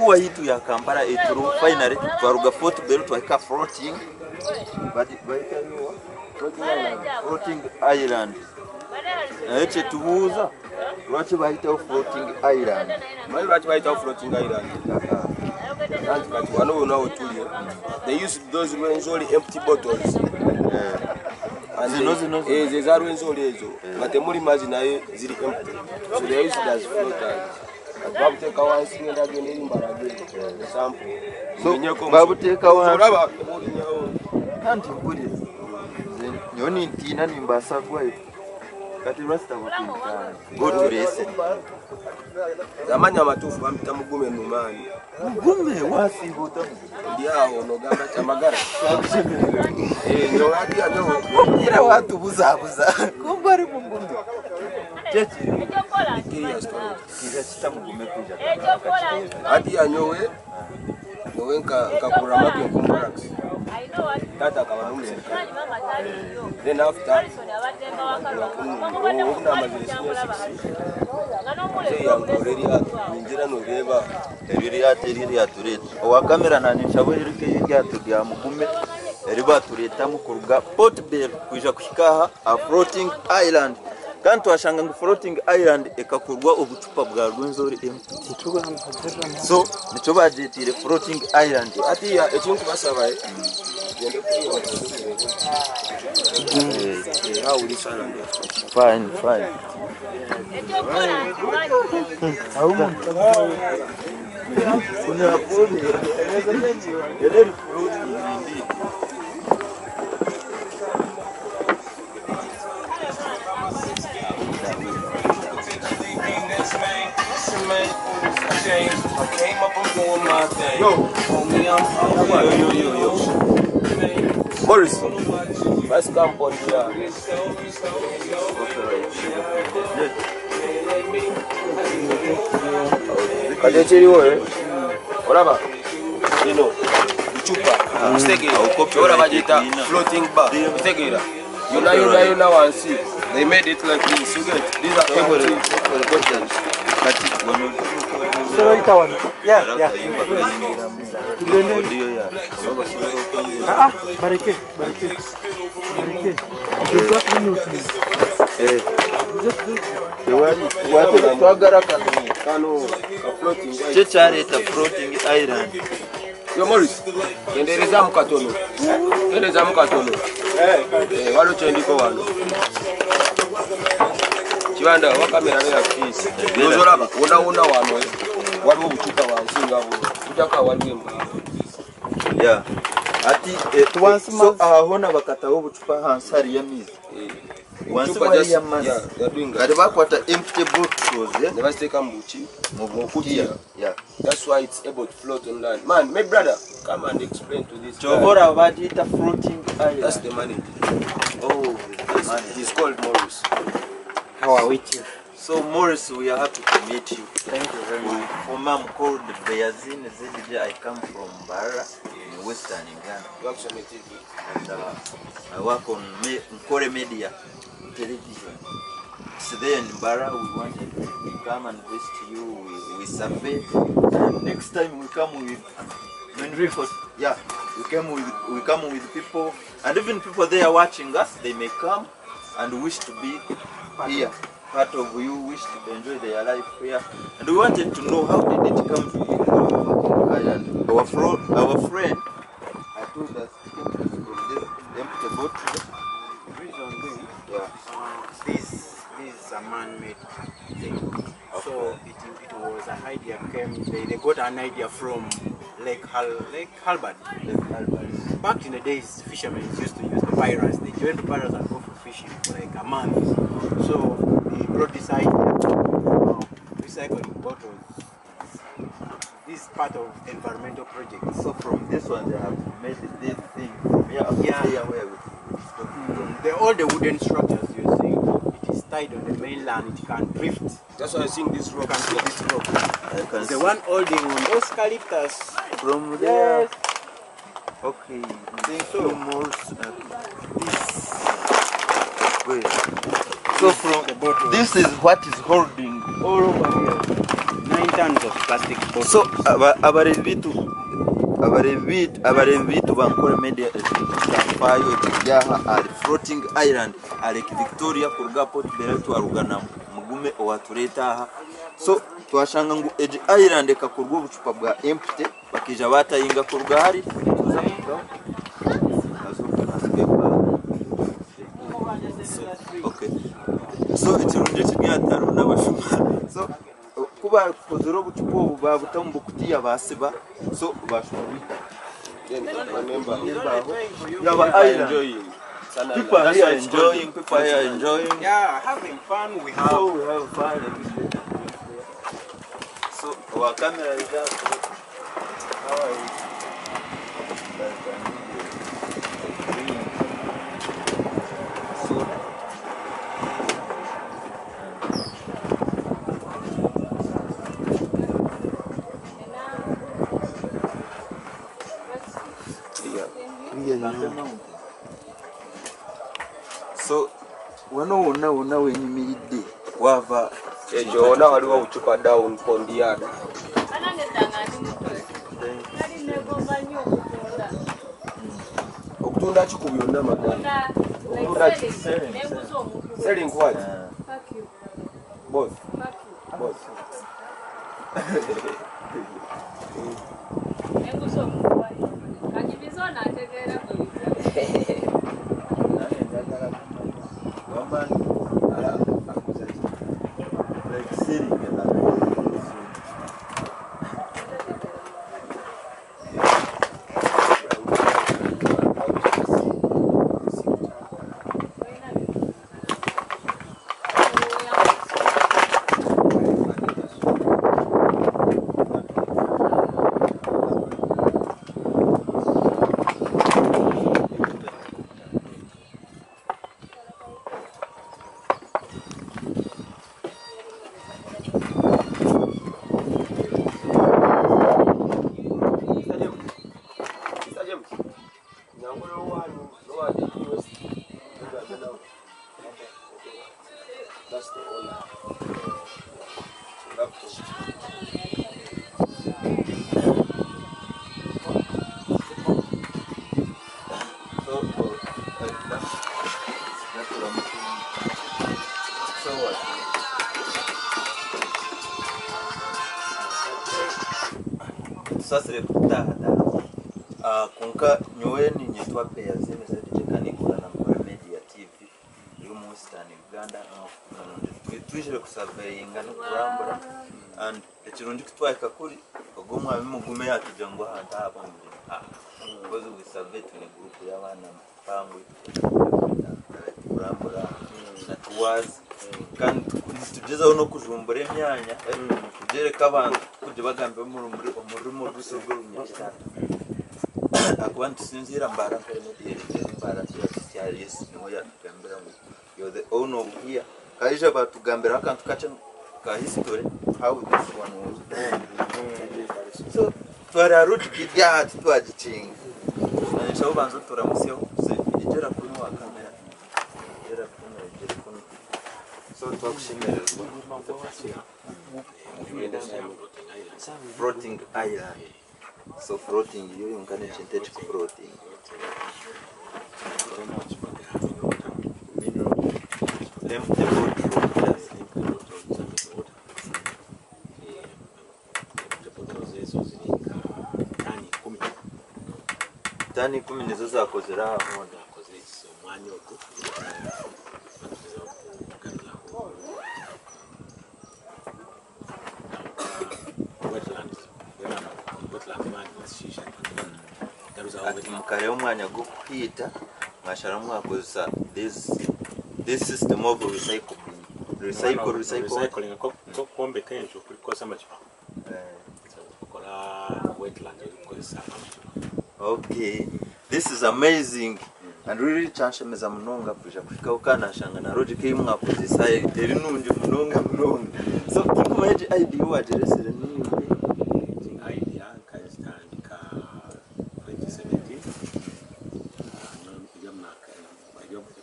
Tour yitu ya Kampala eturiho finally twaruga Fort Bello twahika floating floating island naye kyetubuuza lwaki bahitaho floating island? Omanyi lwaki bayitawo floating island? Anti kati wano wona wetuli they use those Rwenzori empty bottles. And Zino, zino, zino. Ezo eza Rwenzori ezo nga temuli mazzi naye ziri empty. So they use it as floaters. Kati babuteeka wansi ngenda genda eri mbalage sample. So, Ngenyeko babuteeka wansi. Olaba olinyawo. Anti mpulira nze nyowe nintiina nimbaasa kugwayo kati rasta bakwitaani gotulese. Amanya amatuufu bampita Mugume Numaani. Mugume wasiiba ota Mugume? Ndi awo nogamba ki amagara. Eh, nyowe hati nyowe. Era watubuzabuza kumbe ari Mugume. Kyekiri Kiriya story. kiija kita Mugume kwija Hati ya nyowe nyowe nka nkakurra Makenko Barracks. Tata akaba n'omusirikale. Then after obu namazire senior six muzeeyi yankora eryato ningira noreeba Eryo ryato eri ryatureeta owa kamera nanye nshaba oyoreke eryato rya Mugume eri baturetamu kuruga Port Bell kwija kuhika aha aha floating island kandi twashanga ngu floating island ekakorwa obucupa bwa Rwenzori empty so nikyo bagyetiire floating island. Hatiya ekinkubasaba tugende kuriya tureebe how this island is. Fine, fine. Yo, yo, yo, yo. Morris, let's camp on here. Kati ekiriwo eh? Olaba eno bucupa okitegeera olaba bagiyita floating bar okitegeera yonna yonna yonna wansi they made it like this you get these are empty bottles. Kati wano Toyita wano. Yeah, yeah. Tugende. Ah, ah, bareke, bareke. Bareke. You've got minutes. Eh, Just do it. tewali wate twagala kano Kano ka floating kyo kyareeta floating island. Yo Morris, kendeerezaamu katono. Kendeezaamu katono. Eh, waliwo kyendiko wano. Kibanda wa kamera beera peace. Ndowooza olaba wonna wonna wano eh, waliwo obucupa wansi nga buno. Kujjako awaliwo embaawo. Yeah. Ati eh, so aha hoona bakataho obucupa ahansi hariyo amaizi. Eh, Wansi obucupa wariyo just- amaizi. yeah, they are doing that. Kati bakwata empty bottles eh, Ne baziteeka mu buki. mu bukutiya. Yeah. That's why it's able to float on land. Man, my brother, come and explain to this Kyova guy. oraba bagiyita floating That's island. the manager. Oh, the manager. He's called Morris. How are we, Chief? So Morris, we are happy to meet you. Thank you very much. For me, I'm called Beyazin ZJ. I come from Barra in Western Uganda. You have some TV. And I work on Nkore Media Television. It's there in Barra. We wanted to come and visit you. We survey. And next time we come with many people. Yeah, we come with people, and even people there watching us, they may come and wish to be here. Part of you wish to enjoy their life here, and we wanted to know how did it come to be called Floating Island. Our friend I told us it came from this empty boat. The reason being, Yeah. this is a man-made thing. So it was an idea came. They got an idea from Lake Albert. Lake Albert. Back in the days, fishermen used to use the papyrus. They joined the papyrus and go for fishing for like a month. So they brought this idea of recycling bottles. This is part of environmental projects. So from this one they have made this thing from here up to Yeah. here where we stop. All the wooden structures you're seeing, it is tied on the mainland. It can drift. That's why I sing this You rock. can see this rock. I can The see one holding on those eucalyptus. from there. Yes. Okay. Thank you, Morris. This. Wait. So from The bottle. this is what is holding all over here. 9 tons of plastic bottles. So abareebi biitu bankore media, twafayo turyaha ahari floating island aha Lake Victoria, kuruga Port Bell twarugana mugume owatureeta aha. So twashanga ngu egi island ekakorwa obucupa bwa empty, bakaija batayinga kuruga hari tuza kugaho. Okay, so ekirungi ekiri hariho n'abashuma. So ku bakozire obucupa obu, babuta omu bukutiya, basiba, so bashuma Then remember, embaho yaba island. Enjoying. Sana- People are that's here why it's called enjoying, people are here enjoying. Yeah, having fun. We have So we have fun. So our camera is up. How are you? Like, I need a drink. Soda. Yeah. So wano wonna wonna wenyimiridde wava Ekyo wonna waliwo obucupa down pond yard. Anange ddanga ndi muto, nali negomba nnyo okutunda. Okutunda ki ku byonna, madam? Tunda, like selling, nenguza omuntu. Selling what? Fuck you. Both. Fuck you. Both. Nenguza omuntu wali kanyumiza ono ategeera bwe bitya. Nange njagala kumanya. Wamba like selling and that. So, Mr. James. Mr. James. Nyangu lowanu, lowanu, US. That's the owner. So laptop. So that's what I'm saying. So what? Tusasire kutaha dara. Konka nyowe ninyetwa Peyazemezedijekanikora na Nkore Media TV iri mu Western Uganda. Twijire kusurveyinga nokurambura, and ekirungi kutwahika kuri ogwo omwami mugume yatugira ngu ahantu aha bamuri, because we survey, twine group y'abaana mpango kurambura na tours, kandi nitugezaho n'okujumbura emyanya, kugyereka abantu kujya bagamba omururimi orw'isirwe orunyakitara, akuba nitusinziira Mbara Nkore Media Mbara yes, niho yatugambira ngu you're the owner of here. Kaija batugambira akantu kakye ka history, how this one was done. So twari rugikirya titwagikinga nanishaho banza turamusyeho igera kuri wa kamera, igera kuno, igera kuno. So twakushemererwa floating island. So floating yo yonka nekintu ekikufloating. Empty bottle, yes. Ezo ziri nka tani 10. Tani 10 nizo zakozere aha hona. Zakoze omwanya ogwo batugeza kugaruzaho wetlands, wetland shisha garuzaho. Ati mukareho omwanya gw'okuhiita, mwashara mwakozesa this system of recycling, recycle, recycle. Recycling ko kwombeka enju kukozesa amacupa. Kukola wetland kukozesa amacupa. Okay, this is amazing and really kyanshemeza munonga kuja kuhikaho kandi nashanga na logic ei mwakozesa eri nungi munonga munonga. So tinkumanya egi idea wagiresire niiwe? Idea nkazitandika 2017.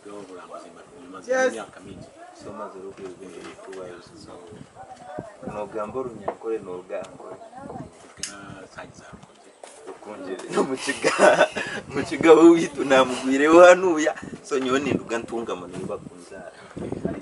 Eby'oburambuzi bimaze emyaka mingi. So omazire okubayo. Nogamba Orunyankore n'Orugankore? Rukungiri n'Omukiga. Mukiga we waitu namugwireho hanuya. So nyowe ninduga Ntungamo niyo bakunzaara.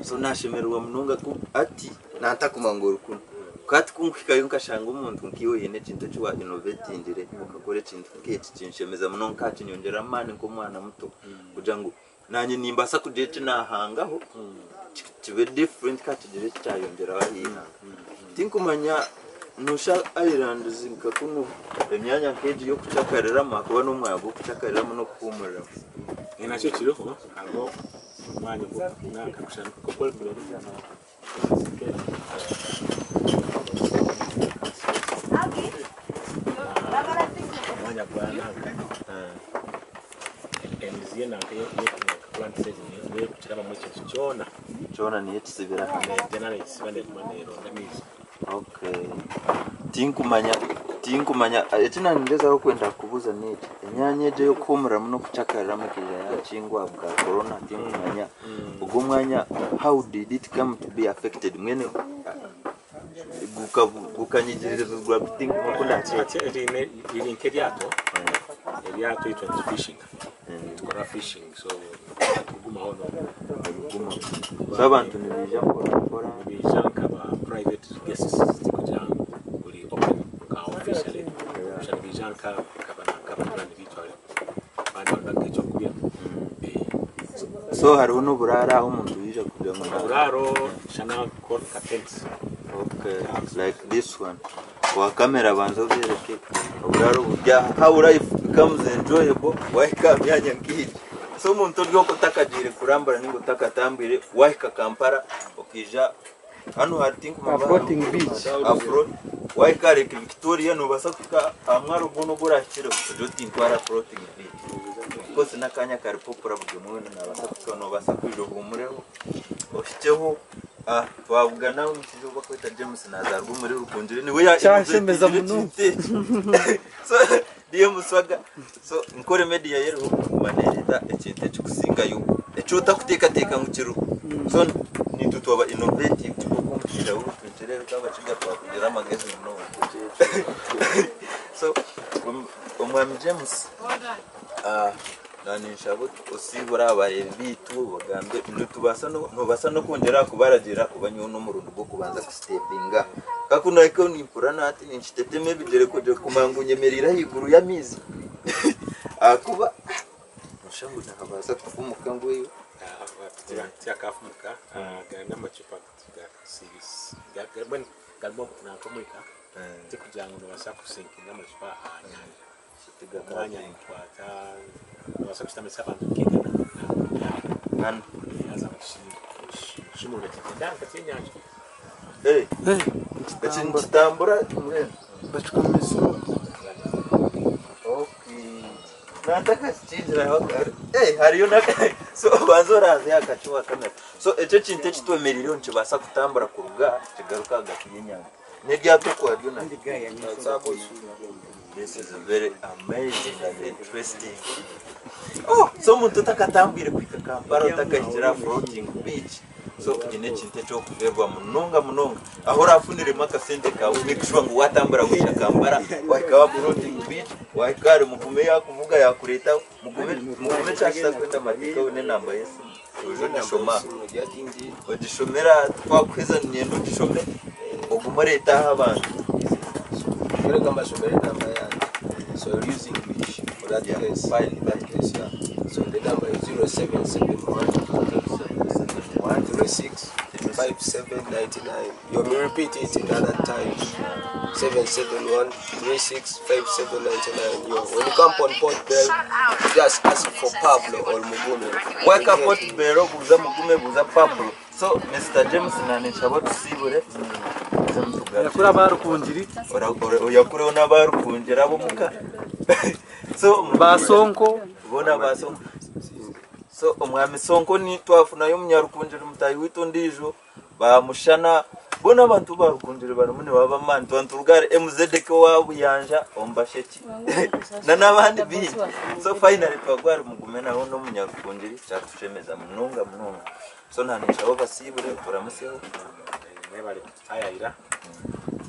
So nashemererwa munonga ku ati nantakuma ngu ori kunu. Ku hati kunkuhikayo nkashanga omuntu nkaiwe oine ekintu eki wa innovatingire okakora ekintu nk'eki kinshemeza munonga ka kinyongyera amaani nk'omwana muto kugira ngu nanye nimbaasa kugira eki nahangaho kibe different ka kigire eki kyayongyeraho aha ihanga. Tinkumanya nosha islands nka kunu emyanya nk'egi y'okucakariramu hakuba n'omwanya gw'okucakariramu n'okuhuumuriramu. Nakyo kiriho, hariho omwanya omwanya gwa nanka emizi ye nanka plant size niyo kukirabamu ekintu kyona. Kyona niyo ekisibira hamwe. Nejya nekisiba neguma neronda amaizi. Okay. Tinkumanya eki nangyezaho kwenda kubuuza n'eki: emyanya egyo ey'okuhuumuriramu n'okucakariramu ekaija yakingwa bwa corona. Tinkumanya ogwo omwanya, how did it come to be affected? Mbwenu gukanyigirizibwa guti nk'oku ndakyeta? Riri nk'eryato, eryato itwe nitufishinga, tukora fishing, so tugumaho no Nibigumaho. So abantu nibaija mpora mpora? Nibaija nkaba private guests, tikugira ngu buri open nka officially. Kusha nibaija nk'abanywani bitu abandi bari nk'ekyokurya. So hariho n'oburaaro aho omuntu yaija kugira ngu Oburaaro shana ka tents. Okay, like this one. Wa kamera, banza obereke oburaaro buri aha. How life becomes enjoyable wahika aha myanya nk'egi. So omuntu ori okwo otakagiire kurambura ninga otakatambwire, wahika Kampala okaija hano hari tinkumanya Floating beach. Afro wahika Lake Victoria, nobaasa kuhika aha mwaro gwona ogu orahikireho ogire oti ntwara floating beach. Of course n'akanya kari popular, buri omwe weena nabaasa kuhika, nobaasa kwija ohuumureho ohikyeho. Ah, twabugana omushaija ou bakweta James, nazaarwa omuri Rukungiri, niwe ya Kyanshemeza innovatingire munonga. ekintu eki. So DM Swaga, so Nkore Media yeriho kuguma nereeta ekintu ekikusingayo eki otakuteekateeka ngu kiriho. So nitwe twaba innovative nk'oku omushaija w'Orukunkiri Abakiga twakugira amagezi munonga. So omwami James, ah, naninshaba osiibure abareebi biitu, bagambe nitubaasa nobaasa n'okwongyera kubaragiira kuba nyowe n'omurundi gw'okubanza kustepinga kakunahika nimpurira nati ninkitetema ebigyere kugira kumanya ngu nyemereire ahaiguru y'amaizi, ahakuba nosha ngu nabaasa kufumuka ngweyo. Tiyakafumuka, gari n'amacupa garimu nanka omwika, tikugira ngu nobaasa kusinkinga amacupa aha nyanja. Omwanya nitwata nobaasa kushitamisa abantu nk'igana. Hano? Haza kushumurura kigenda hagati y'enyanja. Eh, eki nikitambura mbwenu? Bakikomeza. Okay. Nantakakikingiraho. Eh, hariyo na so banza oraze akacuwa kamera. So ekyo kintu ekitwemereireho nikibaasa kutambura kuruga kigaruka hagati y'enyanja n'eryato kwaryo na. This is very amazing and interesting. Oh, so omuntu otakatambwire kuhika Kampala, otakahikira floating beach, so ine ekintu ekyokuferwa munonga munonga. Aho orafuniremu akasente kawe, make sure ngu watambura kuhika Kampala, wahika wa floating beach, wahika hari Mugume yakuvuga yakureta. Mugume, Mugume kyakisa kwenda mateeka we n'enamba y'esimu oije ogishoma ogishomera twakuheza, ninyenda ogishome ogume oreetaho abantu. Kama shomere namba yange. So you'll use English for that case. Fine. In that case, yeah. So the number is 0771 36 5799. You may repeat it another time. 771 36 5799. Yo, when you come on Port Bell, just ask for Pablo or Mugume. Waka Port Bell, buuza Mugume, buuza Pablo. So Mr James, nanenshaba tusibure. Yakura abarukungiri. Oyakureho n'abarukungira abomuka. So Basonko. Bona basonko. So omwami Sonko, ni twafunayo omunyarukungira mutahi witu ondiijo bamushana. Bona abantu barukundire barimu nibaba mani twanturugare MZK wa Buyanja ombasheki na n'abandi bingi. So finally twagwari mugume naho n'omunyarukundiri kyatushemeza munonga munonga. So nanishaho basibure turamuseho. Mwebale kututayayira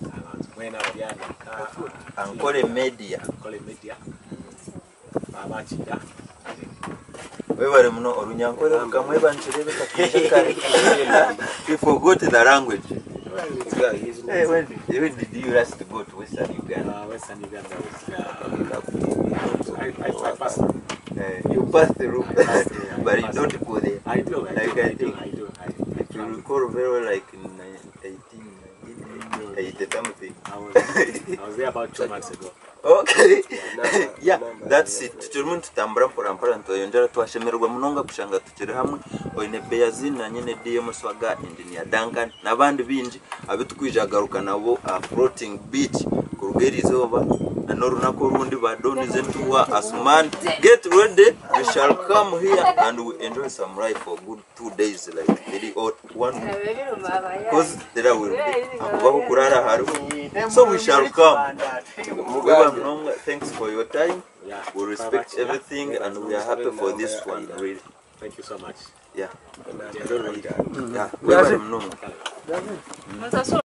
abantu mwena abalyandika. Ankole Media. Ankole Media babakira. Webale muno orunyankole rukamwebankirebe kakwija kare. We forgot the language. Hey, when did you last go to Western Uganda? Western Uganda was I passed. You passed through, I passed through, I but you passed. don't go there. I do, I Like do, I I do, think I do. I If you recall very well, like in 1880 something. I was there about 2 months ago. Okay. Yeah, that's it. Turimu tutambura mpora mpora nitweyongera twashemererwa munonga kushanga tukiri hamwe oine Beyazi na nyine DM Swaga, Engineer Duncan n'abandi bingi abitukwija garuka nabo floating beach kuruga eri izooba na n'orunaku orundi ba Donize Ntuwa Asman. Get ready, we shall come here and we enjoy some life for good 2 days, like 3 or 1 week, because there will be akubaho kurara hariho. So we shall come. Weba, thanks for your time. Yeah. We respect everything and we are happy for this one, really. Thank you so much. Yeah. Yeah. Yeah. Weba Mnonga. Musasule.